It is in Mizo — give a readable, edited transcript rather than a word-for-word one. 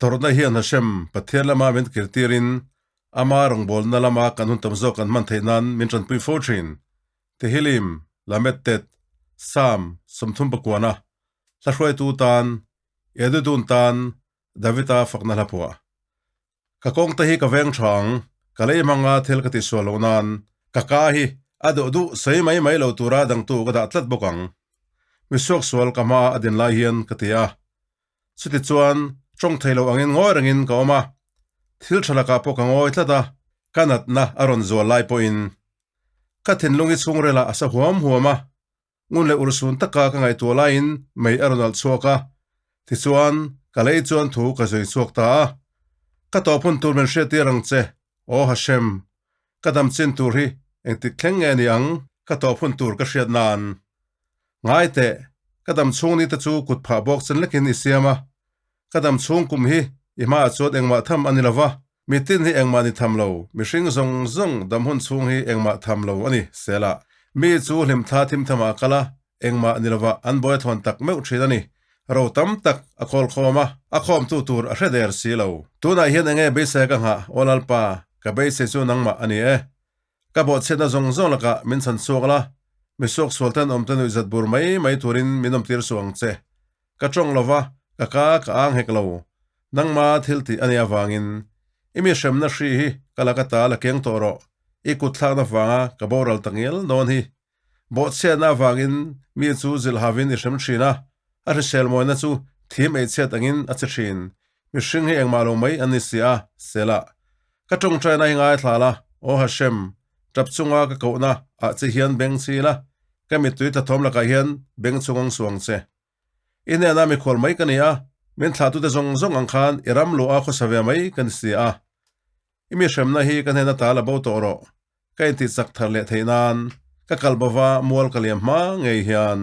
Tawrhna hian Hashem, Pathian lama min kirtirin ama rawngbawlna lama kan hun tam zawk kan hman theih nan min tanpui fo thin. Tehillim, Lamed Tet, Psalm 39, Hla hruaitu tan, Edudun tan, Davida fakna hla phuah. Ka kawng te hi ka veng tha ang, ka lei hmanga thil ka tihsual loh nan ka ka hi a duh duh sawi mai mai lo tura dangtu ka dah tlat bawk ang. Mi suaksual ka hma a din lai hian ka ti a. Chuti chuan tawng thei lo angin ngawi rengin ka awm a, thil tha lakah pawh ka ngawi tlat a, ka natna a rawn zual lai pawhin ka thinlung hi chhungrelah a sa huam huam a, Ngun leh urhsun taka ka ngaihtuah laiin mei a rawn alh chhuak a, tichuan ka lei chuan thu ka zui chhuak ta a. Ka tawp hun tur min hriattir ang che, Aw Hashem, ka dam chin tur hi engtik thleng nge ni ang? Ka tawp hun tur ka hriat nan. Ngai teh, ka dam chhung ni te chu kut phah bawk chen lekin i siam a, ka dam chhung kum hi i hmaah chuan engmah tham a ni lo va, Mitin hi engmah ni tham lo, mihring zawng zawng dam hun chhung hi engmah tham lo a ni, Selah. Mi chu hlimthla thimtham ah kal a, engmah ni lovah an buai thawn tak meuh thin a ni. Ro tam tak a khawl khawm a, a khawmtu tur a hre der si lo. Tunah hian enge beisei ka nghah, Aw Lalpa, ka beisei chu nangmah a ni e. Ka bawhchhiatna zawng zawng lakah min chhan chhuak la, mi suaksual ten awmte nuihzat bur mai mai turin min awmtir suh ang che. Ka tawng lo va, ka ka ka ang hek lo. Nangma thil tih a nih avangin i mi hremna hri hi ka laka ta la keng tawh rawh, i kut thlakna vanga ka boral ta ngial dawn hi. Bawhchhiatna avangin mi chu zilh havin i hrem thin a, a hrisel mawina chu thim eichhiat angin a che thin. Mihring hi engmah lo mai an ni si a, Selah. Ka tawngtaina hi ngaithla la, Aw Hashem, tap chunga ka kohna ah che hian beng chi la, ka mittui tla thawm lakah hian beng chungawng suang che. I hnenah mikhual mai ka ni a, min thlahtute zawng zawng ang khan i ram luah a khawsa ve mai ka ni si a. I mi hremna hi ka hnena ta la bo tawh rawh, ka intihchak thar leh theih nan ka kal bova mual ka liam hma ngei hian.